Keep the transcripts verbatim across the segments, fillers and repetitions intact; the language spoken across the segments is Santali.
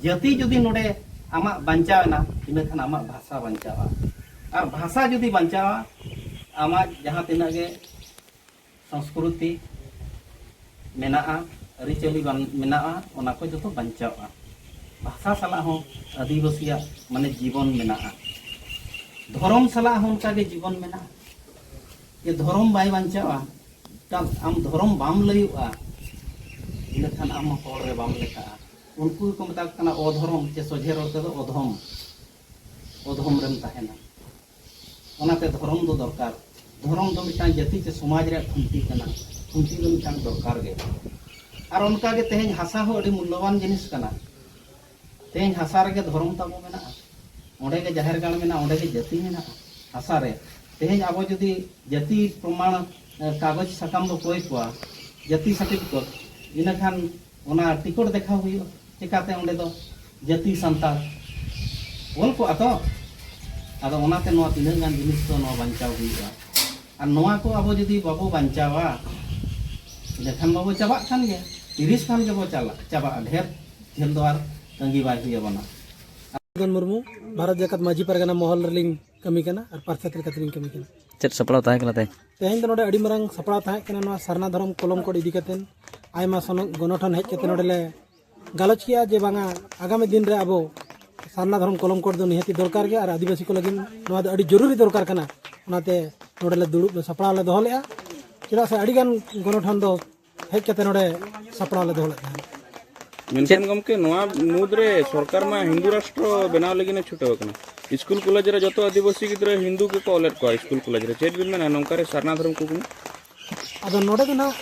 ᱡᱟᱹᱛᱤ ᱡᱩᱫᱤ ᱱᱚᱰᱮ ᱟᱢᱟᱜ ᱵᱟᱧᱪᱟᱣ ᱮᱱᱟ, ᱤᱱᱟᱹ ᱠᱷᱟᱱ ᱟᱢᱟᱜ ᱵᱷᱟᱥᱟ ᱵᱟᱧᱪᱟᱣᱟ᱾ ᱟᱨ ᱵᱷᱟᱥᱟ ᱡᱩᱫᱤ ᱵᱟᱧᱪᱟᱣᱟ, ᱟᱢᱟᱜ ᱡᱟᱦᱟᱸ ᱛᱤᱱᱟᱹᱜ ᱜᱮ ᱥᱚᱝᱥᱠᱨᱩᱛᱤ ᱢᱮᱱᱟᱜᱼᱟ, ᱟᱹᱨᱤᱪᱟᱹᱞᱤ ᱵᱟᱝ ᱢᱮᱱᱟᱜᱼᱟ, ᱚᱱᱟ ᱠᱚ ᱡᱚᱛᱚ ᱵᱟᱧᱪᱟᱣᱼᱟ᱾ ᱵᱷᱟᱥᱟ ᱥᱟᱞᱟᱜ ᱦᱚᱸ ᱟᱹᱫᱤᱵᱟᱹᱥᱤᱭᱟᱜ ᱢᱟᱱᱮ ᱡᱤᱵᱚᱱ ᱢᱮᱱᱟᱜᱼᱟ᱾ ᱫᱷᱚᱨᱚᱢ ᱥᱟᱞᱟᱜ ᱦᱚᱸ ᱚᱱᱠᱟᱜᱮ ᱡᱤᱵᱚᱱ ᱢᱮᱱᱟᱜᱼᱟ᱾ ᱡᱮ ᱫᱷᱚᱨᱚᱢ ᱵᱟᱭ ᱵᱟᱧᱪᱟᱣᱼᱟ, ᱟᱢ ᱫᱷᱚᱨᱚᱢ ᱵᱟᱢ ᱞᱟᱹᱭᱚᱜᱼᱟ, ᱤᱱᱟᱹᱠᱷᱟᱱ ᱟᱢ ᱦᱚᱸ ᱦᱚᱲ ᱨᱮ ᱵᱟᱢ ᱞᱮᱠᱷᱟᱜᱼᱟ᱾ ᱩᱱᱠᱩ ᱜᱮᱠᱚ ᱢᱮᱛᱟ ᱠᱚ ᱠᱟᱱᱟ ᱚᱫᱷᱚᱨᱚᱢ, ᱪᱮ ᱥᱚᱡᱷᱮ ᱨᱚᱲ ᱛᱮᱫᱚ ᱚᱫᱷᱚᱢ, ᱚᱫᱷᱚᱢ ᱨᱮᱢ ᱛᱟᱦᱮᱱᱟ᱾ ᱚᱱᱟᱛᱮ ᱫᱷᱚᱨᱚᱢ ᱫᱚ ᱫᱚᱨᱠᱟᱨ᱾ ᱫᱷᱚᱨᱚᱢ ᱫᱚ ᱢᱤᱫᱴᱟᱝ ᱡᱟᱹᱛᱤ ᱪᱮ ᱥᱚᱢᱟᱡᱽ ᱨᱮᱭᱟᱜ ᱠᱷᱩᱱᱴᱤ ᱠᱟᱱᱟ᱾ ᱠᱷᱩᱱᱴᱤ ᱫᱚ ᱢᱤᱫᱴᱟᱝ ᱫᱚᱨᱠᱟᱨ ᱜᱮ᱾ ᱟᱨ ᱚᱱᱠᱟᱜᱮ ᱛᱮᱦᱮᱧ ᱦᱟᱥᱟ ᱦᱚᱸ ᱟᱹᱰᱤ ᱢᱩᱞᱞᱚᱵᱟᱱ ᱡᱤᱱᱤᱥ ᱠᱟᱱᱟ᱾ ᱛᱮᱦᱮᱧ ᱦᱟᱥᱟ ᱨᱮᱜᱮ ᱫᱷᱚᱨᱚᱢ ᱛᱟᱵᱚ ᱢᱮᱱᱟᱜᱼᱟ, ᱚᱸᱰᱮ ᱜᱮ ᱡᱟᱦᱮᱨ ᱜᱟᱲ ᱢᱮᱱᱟᱜᱼᱟ, ᱚᱸᱰᱮ ᱜᱮ ᱡᱟᱹᱛᱤ ᱢᱮᱱᱟᱜᱼᱟ ᱦᱟᱥᱟ ᱨᱮ᱾ ᱛᱮᱦᱮᱧ ᱟᱵᱚ ᱡᱩᱫᱤ ᱡᱟᱹᱛᱤ ᱯᱨᱚᱢᱟᱬ, ᱮ, ᱠᱟᱜᱚᱡᱽ ᱥᱟᱠᱟᱢ ᱵᱚ ᱠᱚᱭ ᱠᱚᱣᱟ, ᱡᱟᱹᱛᱤ ᱥᱟᱨᱴᱤᱯᱷᱤᱠᱮᱴ, ᱤᱱᱟᱹᱠᱷᱟᱱ ᱚᱱᱟ ᱴᱤᱠᱤᱴ ᱫᱮᱠᱷᱟᱣ ᱦᱩᱭᱩᱜᱼᱟ, ᱪᱮᱠᱟᱛᱮ ᱚᱸᱰᱮ ᱫᱚ ᱡᱟᱹᱛᱤ ᱥᱟᱱᱛᱟᱲ ᱚᱞ ᱠᱚᱜᱼᱟ ᱛᱚ? ᱟᱫᱚ ᱚᱱᱟᱛᱮ ᱱᱚᱣᱟ ᱛᱤᱱᱟᱹᱜ ᱜᱟᱱ ᱡᱤᱱᱤᱥ ᱫᱚ ᱱᱚᱣᱟ ᱵᱟᱧᱪᱟᱣ ᱦᱩᱭᱩᱜᱼᱟ᱾ ᱟᱨ ᱱᱚᱣᱟ ᱠᱚ ᱟᱵᱚ ᱡᱩᱫᱤ ᱵᱟᱵᱚ ᱵᱟᱧᱪᱟᱣᱟ, ᱤᱱᱟᱹᱠᱷᱟᱱ ᱢᱟᱵᱚ ᱪᱟᱵᱟᱜ ᱠᱟᱱ ᱜᱮ᱾ ᱛᱤᱨᱤᱥ ᱠᱷᱟᱱ ᱜᱮᱵᱚ ᱪᱟᱞᱟᱜ, ᱪᱟᱵᱟᱜᱼᱟ, ᱰᱷᱮᱨ ᱡᱷᱟᱹᱞ ᱫᱚ ᱟᱨ ᱛᱟᱺᱜᱤ ᱵᱟᱭ ᱦᱩᱭ ᱟᱵᱚᱱᱟ᱾ ᱢᱚᱫᱚᱱ ᱢᱩᱨᱢᱩ, ᱵᱷᱟᱨᱚᱛ ᱡᱟᱠᱟᱛ ᱢᱟᱹᱡᱷᱤ ᱯᱟᱨᱜᱟᱱᱟ ᱢᱚᱦᱚᱞ ᱨᱮᱞᱤᱧ ᱠᱟᱹᱢᱤ ᱠᱟᱱᱟ ᱟᱨ ᱯᱟᱨᱥᱮᱛ ᱞᱮᱠᱟᱛᱮᱞᱤᱧ ᱠᱟᱹᱢᱤ ᱠᱟᱱᱟ᱾ ᱪᱮᱫ ᱥᱟᱯᱲᱟᱣ ᱛᱟᱦᱮᱸ ᱠᱟᱱᱟ ᱛᱮᱦᱮᱧ? ᱛᱮᱦᱮᱧ ᱫᱚ ᱱᱚᱰᱮ ᱟᱹᱰᱤ ᱢᱟᱨᱟᱝ ᱥᱟᱯᱲᱟᱣ ᱛᱟᱦᱮᱸ ᱠᱟᱱᱟ ᱱᱚᱣᱟ ᱥᱟᱨᱱᱟ ᱫᱷᱚᱨᱚᱢ ᱠᱚᱞᱚᱢ ᱠᱳᱰ ᱤᱫᱤ ᱠᱟᱛᱮ᱾ ᱟᱭᱢᱟ ᱥᱚᱱᱚᱜ ᱜᱚᱱᱚᱴᱷᱚᱱ ᱦᱮᱡ ᱠᱟᱛᱮ ᱱᱚᱰᱮ ᱞᱮ ᱜᱟᱞᱚᱪ ᱠᱮᱜᱼᱟ ᱡᱮ ᱵᱟᱝᱟ, ᱟᱜᱟᱢᱤ ᱫᱤᱱ ᱨᱮ ᱟᱵᱚ ᱥᱟᱨᱱᱟ ᱫᱷᱚᱨᱚᱢ ᱠᱚᱞᱚᱢ ᱠᱳᱰ ᱫᱚ ᱱᱤᱦᱟᱹᱛᱤ ᱫᱚᱨᱠᱟᱨ ᱜᱮᱭᱟ ᱟᱨ ᱟᱹᱫᱤᱵᱟᱹᱥᱤ ᱠᱚ ᱞᱟᱹᱜᱤᱫ ᱱᱚᱣᱟ ᱫᱚ ᱟᱹᱰᱤ ᱡᱚᱨᱩᱨᱤ ᱫᱚᱨᱠᱟᱨ ᱠᱟᱱᱟ᱾ ᱚᱱᱟᱛᱮ ᱱᱚᱰᱮ ᱞᱮ ᱫᱩᱲᱩᱵ ᱞᱮ ᱥᱟᱯᱲᱟᱣ ᱞᱮ ᱫᱚᱦᱚ ᱞᱮᱜᱼᱟ᱾ ᱪᱮᱫᱟᱜ ᱥᱮ ᱟᱹᱰᱤᱜᱟᱱ ᱜᱚᱱᱚᱴᱷᱚᱱ ᱫᱚ ᱦᱮᱡ ᱠᱟᱛᱮ ᱱᱚᱰᱮ ᱥᱟᱯᱲᱟᱣ ᱞᱮ ᱫᱚᱦᱚ ᱞᱮᱫ ᱛᱟᱦᱮᱸᱫ᱾ ᱢᱮᱱᱠᱷᱟᱱ ᱪᱮᱫ? ᱜᱚᱢᱠᱮ, ᱱᱚᱣᱟ ᱢᱩᱫᱽ ᱨᱮ ᱥᱚᱨᱠᱟᱨ ᱢᱟ ᱦᱤᱱᱫᱩ ᱨᱟᱥᱴᱨᱚ ᱵᱮᱱᱟᱣ ᱞᱟᱹᱜᱤᱫ ᱮ ᱪᱷᱩᱴᱟᱹᱣ ᱟᱠᱟᱱᱟ᱾ ᱥᱠᱩᱞ ᱠᱚᱞᱮᱡᱽ ᱨᱮ ᱡᱚᱛᱚ ᱟᱹᱫᱤᱵᱟᱹᱥᱤ ᱜᱤᱫᱽᱨᱟᱹ ᱦᱤᱱᱫᱩ ᱜᱮᱠᱚ ᱚᱞᱮᱫ ᱠᱚᱣᱟ ᱥᱠᱩᱞ ᱠᱚᱞᱮᱡᱽ ᱨᱮ᱾ ᱪᱮᱫ ᱵᱤᱱ ᱢᱮᱱᱟ ᱱᱚᱝᱠᱟ ᱨᱮ ᱥᱟᱨᱱᱟ ᱫᱷᱚᱨᱚᱢ ᱠᱩᱠᱢᱩ? ᱟᱫᱚ ᱱᱚᱰᱮ ᱫᱚ ᱱᱟᱦᱟᱜ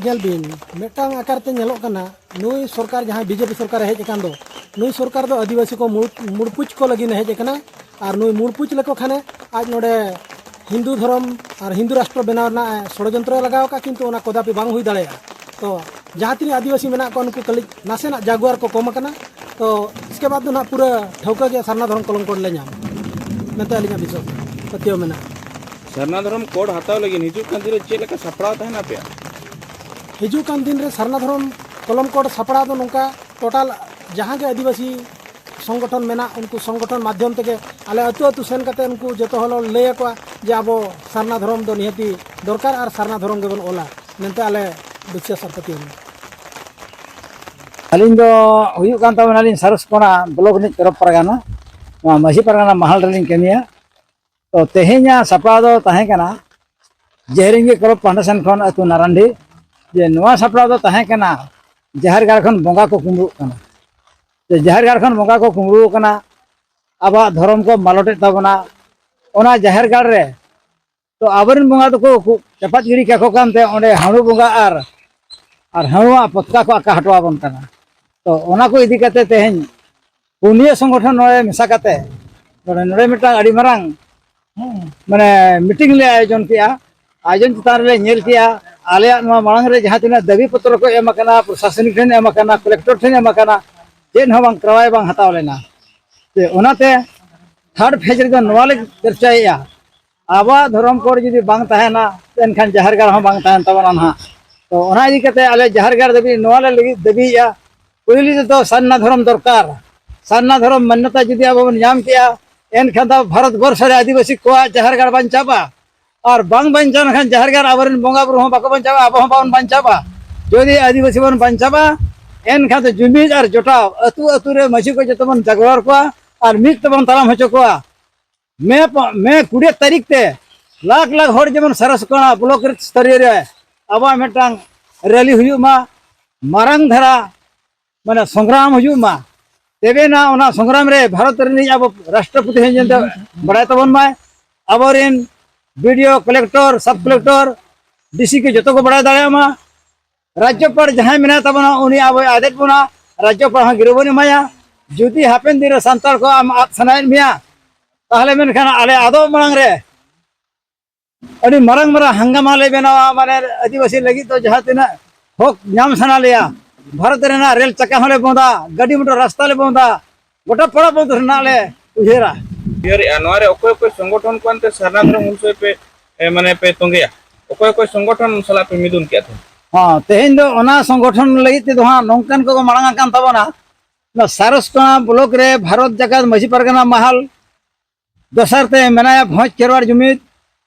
ᱧᱮᱞ ᱵᱤᱱ, ᱢᱤᱫᱴᱟᱝ ᱟᱠᱟᱨ ᱛᱮ ᱧᱮᱞᱚᱜ ᱠᱟᱱᱟ, ᱱᱩᱭ ᱥᱚᱨᱠᱟᱨ ᱡᱟᱦᱟᱸᱭ ᱵᱤᱡᱮᱯᱤ ᱥᱚᱨᱠᱟᱨᱮ ᱦᱮᱡ ᱟᱠᱟᱱ ᱫᱚ, ᱱᱩᱭ ᱥᱚᱨᱠᱟᱨ ᱫᱚ ᱟᱹᱫᱤᱵᱟᱹᱥᱤ ᱠᱚ ᱢᱩᱲ-, ᱢᱩᱲᱯᱩᱪ ᱠᱚ ᱞᱟᱹᱜᱤᱫ ᱮ ᱦᱮᱡ ᱟᱠᱟᱱᱟ᱾ ᱟᱨ ᱱᱩᱭ ᱢᱩᱲᱯᱩᱪ ᱞᱮᱠᱚ ᱠᱷᱟᱱᱮ ᱟᱡ ᱱᱚᱰᱮ ᱦᱤᱱᱫᱩ ᱫᱷᱚᱨᱚᱢ ᱟᱨ ᱦᱤᱱᱫᱩ ᱨᱟᱥᱴᱨᱚ ᱵᱮᱱᱟᱣ ᱨᱮᱱᱟᱜ ᱮ ᱥᱚᱲᱚᱡᱚᱱᱛᱨᱚᱭ ᱞᱟᱜᱟᱣ ᱟᱠᱟᱫ, ᱠᱤᱱᱛᱩ ᱚᱱᱟ ᱠᱚᱫᱟᱯᱤ ᱵᱟᱝ ᱦᱩᱭ ᱫᱟᱲᱮᱭᱟᱜᱼᱟ᱾ ᱛᱚ ᱡᱟᱦᱟᱸ ᱛᱤᱱᱟᱹᱜ ᱟᱹᱫᱤᱵᱟᱹᱥᱤ ᱢᱮᱱᱟᱜ ᱠᱚᱣᱟ, ᱱᱩᱠᱩ ᱠᱟᱹᱞᱤᱡ ᱱᱟᱥᱮᱱᱟᱜ ᱡᱟᱜᱩᱣᱟᱨ ᱠᱚ ᱠᱚᱢ ᱟᱠᱟᱱᱟ᱾ ᱛᱚ ᱤᱥᱠᱮ ᱵᱟᱫᱽ ᱫᱚ ᱱᱟᱦᱟᱜ ᱯᱩᱨᱟᱹ ᱴᱷᱟᱹᱣᱠᱟᱹ ᱜᱮ ᱥᱟᱨᱱᱟ ᱫᱷᱚᱨᱚᱢ ᱠᱚᱞᱚᱢ ᱠᱳᱰ ᱞᱮ ᱧᱟᱢᱟ ᱢᱮᱱᱛᱮ ᱟᱹᱞᱤᱧᱟᱜ ᱵᱤᱥᱣᱟᱥ, ᱯᱟᱹᱛᱭᱟᱹᱣ ᱢᱮᱱᱟᱜᱼᱟ᱾ ᱥᱟᱨᱱᱟ ᱫᱷᱚᱨᱚᱢ ᱠᱳᱰ ᱦᱟᱛᱟᱣ ᱞᱟᱹᱜᱤᱫ ᱦᱤᱡᱩᱜ ᱠᱟᱱ ᱫᱤᱱ ᱨᱮ ᱪᱮᱫ ᱞᱮᱠᱟ ᱥᱟᱯᱲᱟᱣ ᱛᱟᱦᱮᱱᱟ ᱟᱯᱮᱭᱟᱜ? ᱦᱤᱡᱩᱜ ᱠᱟᱱ ᱫᱤᱱ ᱨᱮ ᱥᱟᱨᱱᱟ ᱫᱷᱚᱨᱚᱢ ᱠᱚᱞᱚᱢ ᱠᱳᱰ ᱥᱟᱯᱲᱟᱣ ᱫᱚ ᱱᱚᱝᱠᱟ, ᱴᱳᱴᱟᱞ ᱡᱟᱦᱟᱸ ᱜᱮ ᱟᱹᱫᱤᱵᱟᱹᱥᱤ ᱥᱚᱝᱜᱚᱴᱷᱚᱱ ᱢᱮᱱᱟᱜ, ᱩᱱᱠᱩ ᱥᱚᱝᱜᱚᱴᱷᱚᱱ ᱢᱟᱫᱽᱫᱷᱚᱢ ᱛᱮᱜᱮ ᱟᱞᱮ ᱟᱹᱛᱩ ᱟᱹᱛᱩ ᱥᱮᱱ ᱠᱟᱛᱮ ᱩᱱᱠᱩ ᱡᱚᱛᱚ ᱦᱚᱲ ᱞᱟᱹᱭ ᱟᱠᱚᱣᱟ ᱡᱮ ᱟᱵᱚ ᱥᱟᱨᱱᱟ ᱫᱷᱚᱨᱚᱢ ᱫᱚ ᱱᱤᱦᱟᱹᱛᱤ ᱫᱚᱨᱠᱟᱨ ᱟᱨ ᱥᱟᱨᱱᱟ ᱫᱷᱚᱨᱚᱢ ᱜᱮᱵᱚᱱ ᱚᱞᱟ ᱢᱮᱱᱛᱮ ᱟᱞᱮ ᱵᱤᱥᱣᱟᱥ ᱟᱨ ᱯᱟᱹᱛᱭᱟᱹᱣ ᱢᱮᱱᱟᱜᱼᱟ᱾ ᱟᱹᱞᱤᱧ ᱫᱚ ᱦᱩᱭᱩᱜ ᱠᱟᱱ ᱛᱟᱵᱚᱱᱟᱞᱤᱧ ᱥᱟᱨᱚᱥᱠᱚᱬᱟ ᱵᱞᱚᱠ ᱨᱤᱱᱤᱡ ᱛᱚᱨᱚᱯ ᱯᱟᱨᱜᱟᱱᱟ, ᱱᱚᱣᱟ ᱢᱟᱹᱡᱷᱤ ᱯᱟᱨᱜᱟᱱᱟ ᱢᱟᱦᱟᱞ ᱨᱮᱞᱤᱧ ᱠᱟᱹᱢᱤᱭᱟ᱾ ᱛᱚ ᱛᱮᱦᱮᱧᱟᱜ ᱥᱟᱯᱲᱟᱣ ᱫᱚ ᱛᱟᱦᱮᱸ ᱠᱟᱱᱟ ᱡᱮᱦᱨᱤᱝᱜᱤ ᱠᱞᱟᱵᱽ ᱯᱟᱦᱴᱟ ᱥᱮᱱ ᱠᱷᱚᱱ ᱟᱹᱛᱩ ᱱᱟᱨᱟᱱᱰᱤ, ᱡᱮ ᱱᱚᱣᱟ ᱥᱟᱯᱲᱟᱣ ᱫᱚ ᱛᱟᱦᱮᱸ ᱠᱟᱱᱟ ᱡᱟᱦᱮᱨ ᱜᱟᱲ ᱠᱷᱚᱱ ᱵᱚᱸᱜᱟ ᱠᱚ ᱠᱩᱢᱵᱽᱲᱩᱜ ᱠᱟᱱᱟ᱾ ᱡᱮ ᱡᱟᱦᱮᱨ ᱜᱟᱲ ᱠᱷᱚᱱ ᱵᱚᱸᱜᱟ ᱠᱚ ᱠᱩᱢᱵᱽᱲᱩ ᱟᱠᱟᱱᱟ, ᱟᱵᱚᱣᱟᱜ ᱫᱷᱚᱨᱚᱢ ᱠᱚ ᱢᱟᱞᱚᱴᱮᱫ ᱛᱟᱵᱚᱱᱟ, ᱚᱱᱟ ᱡᱟᱦᱮᱨ ᱜᱟᱲ ᱨᱮ ᱛᱚ ᱟᱵᱚᱨᱮᱱ ᱵᱚᱸᱜᱟ ᱫᱚᱠᱚ ᱠᱩ-, ᱪᱟᱯᱟᱫ ᱜᱤᱰᱤ ᱠᱟᱠᱚ ᱠᱟᱱᱛᱮ ᱚᱸᱰᱮ ᱦᱟᱹᱬᱩ ᱵᱚᱸᱜᱟ ᱟᱨ, ᱟᱨ ᱦᱟᱹᱬᱩᱣᱟᱜ ᱯᱚᱛᱠᱟ ᱠᱚ ᱟᱠᱟ ᱦᱚᱴᱚ ᱟᱵᱚᱱ ᱠᱟᱱᱟ᱾ ᱛᱚ ᱚᱱᱟ ᱠᱚ ᱤᱫᱤ ᱠᱟᱛᱮ ᱛᱮᱦᱮᱧ ᱯᱩᱱᱭᱟᱹ ᱥᱚᱝᱜᱚᱴᱷᱚᱱ ᱱᱚᱰᱮ ᱢᱮᱥᱟ ᱠᱟᱛᱮ ᱱᱚᱰᱮ, ᱱᱚᱰᱮ ᱢᱤᱫᱴᱟᱝ ᱟᱹᱰᱤ ᱢᱟᱨᱟᱝ, ᱦᱩᱸ, ᱢᱟᱱᱮ ᱢᱤᱴᱤᱝ ᱞᱮ ᱟᱭᱳᱡᱚᱱ ᱠᱮᱜᱼᱟ᱾ ᱟᱭᱳᱡᱚᱱ ᱪᱮᱛᱟᱱ ᱨᱮᱞᱮ ᱧᱮᱞ ᱠᱮᱜᱼᱟ ᱟᱞᱮᱭᱟᱜ ᱱᱚᱣᱟ ᱢᱟᱲᱟᱝ ᱨᱮ ᱡᱟᱦᱟᱸ ᱛᱤᱱᱟᱹᱜ ᱫᱟᱹᱵᱤ ᱯᱚᱛᱨᱚ ᱠᱚ ᱮᱢ ᱟᱠᱟᱱᱟ, ᱯᱨᱚᱥᱟᱥᱚᱱᱤᱠ ᱴᱷᱮᱱ ᱮᱢ ᱟᱠᱟᱱᱟ, ᱠᱚᱞᱮᱠᱴᱚᱨ ᱴᱷᱮᱱ ᱮᱢ ᱟᱠᱟᱱᱟ, ᱪᱮᱫ ᱦᱚᱸ ᱵᱟᱝ ᱠᱨᱟᱣᱟᱭ ᱵᱟᱝ ᱦᱟᱛᱟᱣ ᱞᱮᱱᱟ᱾ ᱛᱮ ᱚᱱᱟᱛᱮ ᱛᱷᱟᱨᱰ ᱯᱷᱮᱡᱽ ᱨᱮᱫᱚ ᱱᱚᱣᱟ ᱞᱮ ᱪᱚᱨᱪᱟᱭᱮᱫᱼᱟ, ᱟᱵᱚᱣᱟᱜ ᱫᱷᱚᱨᱚᱢ ᱠᱳᱰ ᱡᱩᱫᱤ ᱵᱟᱝ ᱛᱟᱦᱮᱱᱟ, ᱮᱱᱠᱷᱟᱱ ᱡᱟᱦᱮᱨ ᱜᱟᱲ ᱦᱚᱸ ᱵᱟᱝ ᱛᱟᱦᱮᱱ ᱛᱟᱵᱚᱱᱟ ᱱᱟᱦᱟᱜ᱾ ᱛᱚ ᱚᱱᱟ ᱤᱫᱤ ᱠᱟᱛᱮ ᱟᱞᱮ ᱡᱟᱦᱮᱨ ᱜᱟᱲ ᱫᱷᱟᱹᱵᱤᱡ ᱱᱚᱣᱟ ᱞᱮ ᱞᱟᱹᱜᱤᱫ ᱫᱟᱹᱵᱤᱭᱮᱫᱼᱟ, ᱯᱳᱭᱞᱳ ᱨᱮᱫᱚ ᱥᱟᱨᱱᱟ ᱫᱷᱚᱨᱚᱢ ᱫᱚᱨᱠᱟᱨ᱾ ᱥᱟᱨᱱᱟ ᱫᱷᱚᱨᱚᱢ ᱢᱟᱱᱱᱚᱛᱟ ᱡᱩᱫᱤ ᱟᱵᱚ ᱵᱚᱱ ᱧᱟᱢ ᱠᱮᱜᱼᱟ, ᱮᱱᱠᱷᱟᱱ ᱫᱚ ᱵᱷᱟᱨᱚᱛ ᱵᱚᱨᱥᱚ ᱨᱮ ᱟᱹᱫᱤᱵᱟᱹᱥᱤ ᱠᱚᱣᱟᱜ ᱡᱟᱦᱮᱨ ᱜᱟᱲ ᱵᱟᱧᱪᱟᱣᱼᱟ᱾ ᱟᱨ ᱵᱟᱝ ᱵᱟᱧᱪᱟᱣ ᱞᱮᱱᱠᱷᱟᱱ ᱡᱟᱦᱮᱨ ᱜᱟᱲ ᱟᱵᱚᱨᱮᱱ ᱵᱚᱸᱜᱟ ᱵᱩᱨᱩ ᱦᱚᱸ ᱵᱟᱠᱚ ᱵᱟᱧᱪᱟᱣᱟ, ᱟᱵᱚ ᱦᱚᱸ ᱵᱟᱵᱚᱱ ᱵᱟᱧᱪᱟᱣᱟ᱾ ᱡᱩᱫᱤ ᱟᱹᱫᱤᱵᱟᱹᱥᱤ ᱵᱚᱱ ᱵᱟᱧᱪᱟᱣᱟ, ᱮᱱᱠᱷᱟᱱ ᱫᱚ ᱡᱩᱢᱤᱫ ᱟᱨ ᱡᱚᱴᱟᱣ ᱟᱹᱛᱩ ᱟᱹᱛᱩ ᱨᱮ ᱢᱟᱹᱡᱷᱤ ᱠᱚ ᱡᱚᱛᱚ ᱵᱚᱱ ᱡᱟᱜᱽᱣᱟᱨ ᱠᱚᱣᱟ ᱟᱨ ᱢᱤᱫ ᱛᱮᱵᱚᱱ ᱛᱟᱲᱟᱢ ᱦᱚᱪᱚ ᱠᱚᱣᱟ᱾ ᱢᱮ ᱯᱚ-, ᱢᱮ ᱠᱩᱲᱤ ᱛᱟᱹᱨᱤᱠᱷ ᱛᱮ ᱞᱟᱠᱷ ᱞᱟᱠᱷ ᱦᱚᱲ ᱡᱮᱢᱚᱱ ᱥᱟᱨᱟᱥᱠᱚᱬᱟ ᱵᱞᱚᱠ ᱥᱛᱚᱨᱤᱭᱚ ᱨᱮ ᱟᱵᱚᱣᱟᱜ ᱢᱤᱫᱴᱟᱝ ᱨᱮᱞᱤ ᱦᱩᱭᱩᱜ ᱢᱟ, ᱢᱟᱨᱟᱝ ᱫᱷᱟᱨᱟ ᱢᱟᱱᱮ ᱥᱚᱝᱜᱨᱟᱢ ᱦᱩᱭᱩᱜ ᱢᱟ, ᱛᱚᱵᱮᱱᱟ ᱚᱱᱟ ᱥᱚᱝᱜᱨᱟᱢ ᱨᱮ ᱵᱷᱟᱨᱚᱛ ᱨᱤᱱᱤᱡ ᱟᱵᱚ ᱨᱟᱥᱴᱨᱚᱯᱚᱛᱤ ᱦᱚᱸ ᱡᱮᱱᱛᱮ ᱵᱟᱲᱟᱭ ᱛᱟᱵᱚᱱ ᱢᱟᱭ, ᱟᱵᱚᱨᱮᱱ ᱵᱤ ᱰᱤ ᱳ, ᱠᱚᱞᱮᱠᱴᱚᱨ, ᱥᱟᱵ ᱠᱚᱞᱮᱠᱴᱚᱨ, ᱰᱤ ᱥᱤ ᱠᱚ ᱡᱚᱛᱚ ᱠᱚ ᱵᱟᱲᱟᱭ ᱫᱟᱲᱮᱭᱟᱜ ᱢᱟ᱾ ᱨᱟᱡᱽᱡᱚᱯᱟᱲ ᱡᱟᱦᱟᱸᱭ ᱢᱮᱱᱟᱭ ᱛᱟᱵᱚᱱᱟ ᱩᱱᱤ ᱟᱵᱚᱭ ᱟᱫᱮᱫ ᱵᱚᱱᱟ, ᱨᱟᱡᱽᱡᱚᱯᱟᱲ ᱦᱚᱸ ᱜᱤᱨᱟᱹ ᱵᱚᱱ ᱮᱢᱟᱭᱟ᱾ ᱡᱩᱫᱤ ᱦᱟᱯᱮᱱ ᱫᱤᱱ ᱨᱮ ᱥᱟᱱᱛᱟᱲ ᱠᱚ ᱟᱢ ᱟᱫ ᱥᱟᱱᱟᱭᱮᱫ ᱢᱮᱭᱟ, ᱛᱟᱦᱚᱞᱮ ᱢᱮᱱᱠᱷᱟᱱ ᱟᱞᱮ ᱟᱫᱚᱜ ᱢᱟᱲᱟᱝ ᱨᱮ ᱟᱹᱰᱤ ᱢᱟᱨᱟᱝ ᱢᱟᱨᱟᱝ ᱦᱟᱝᱜᱟᱢᱟ ᱞᱮ ᱵᱮᱱᱟᱣᱟ, ᱢᱟᱱᱮ ᱟᱹᱫᱤᱵᱟᱹᱥᱤ ᱞᱟᱹᱜᱤᱫ ᱫᱚ ᱡᱟᱦᱟᱸ ᱛᱤᱱᱟᱹᱜ ᱦᱚᱠ ᱧᱟᱢ ᱥᱟᱱᱟ ᱞᱮᱭᱟ, ᱵᱷᱟᱨᱚᱛ ᱨᱮᱱᱟᱜ ᱨᱮᱞ ᱪᱟᱠᱟ ᱦᱚᱸᱞᱮ ᱵᱚᱸᱫᱟ, ᱜᱟᱹᱰᱤ ᱢᱚᱴᱚᱨ ᱨᱟᱥᱛᱟ ᱞᱮ ᱵᱚᱸᱫᱟ, ᱜᱚᱴᱟ ᱯᱟᱲᱟ ᱵᱚᱸᱫ ᱨᱮᱱᱟᱜ ᱞᱮ ᱩᱭᱦᱟᱹᱨᱟ᱾ ᱩᱭᱦᱟᱹᱨᱮᱜᱼᱟ᱾ ᱱᱚᱣᱟ ᱨᱮ ᱚᱠᱚᱭ ᱚᱠᱚᱭ ᱥᱚᱝᱜᱚᱴᱷᱚᱱ ᱠᱚ ᱮᱱᱛᱮ ᱥᱟᱨᱱᱟ ᱫᱷᱚᱨᱚᱢ ᱦᱩᱞ ᱥᱚᱭ ᱯᱮ, ᱮ, ᱢᱟᱱᱮ ᱯᱮ ᱛᱚᱸᱜᱮᱭᱟ? ᱚᱠᱚᱭ ᱚᱠᱚᱭ ᱥᱚᱝᱜᱚᱴᱷᱚᱱ ᱥᱟᱞᱟᱜ ᱯᱮ ᱢᱤᱫᱩᱱ ᱠᱮᱜᱼᱟ ᱛᱮᱦᱮᱧ? ᱦᱚᱸ, ᱛᱮᱦᱮᱧ ᱫᱚ ᱚᱱᱟ ᱥᱚᱝᱜᱚᱴᱷᱚᱱ ᱞᱟᱹᱜᱤᱫ ᱛᱮᱫᱚ ᱦᱟᱸᱜ ᱱᱚᱝᱠᱟᱱ ᱠᱚᱠᱚ ᱢᱟᱲᱟᱝ ᱟᱠᱟᱱ ᱛᱟᱵᱚᱱᱟ᱾ ᱱᱚᱣᱟ ᱥᱟᱨᱚᱥᱠᱟᱸᱣᱟ ᱵᱞᱚᱠ ᱨᱮ ᱵᱷᱟᱨᱚᱛ ᱡᱟᱠᱟᱛ ᱢᱟᱹᱡᱷᱤ ᱯᱟᱨᱜᱟᱱᱟ ᱢᱟᱦᱟᱞ, ᱫᱚᱥᱟᱨ ᱛᱮ ᱢᱮᱱᱟᱭᱟ ᱵᱷᱚᱸᱡᱽ ᱠᱷᱮᱨᱣᱟᱲ ᱡᱩᱢᱤᱫ,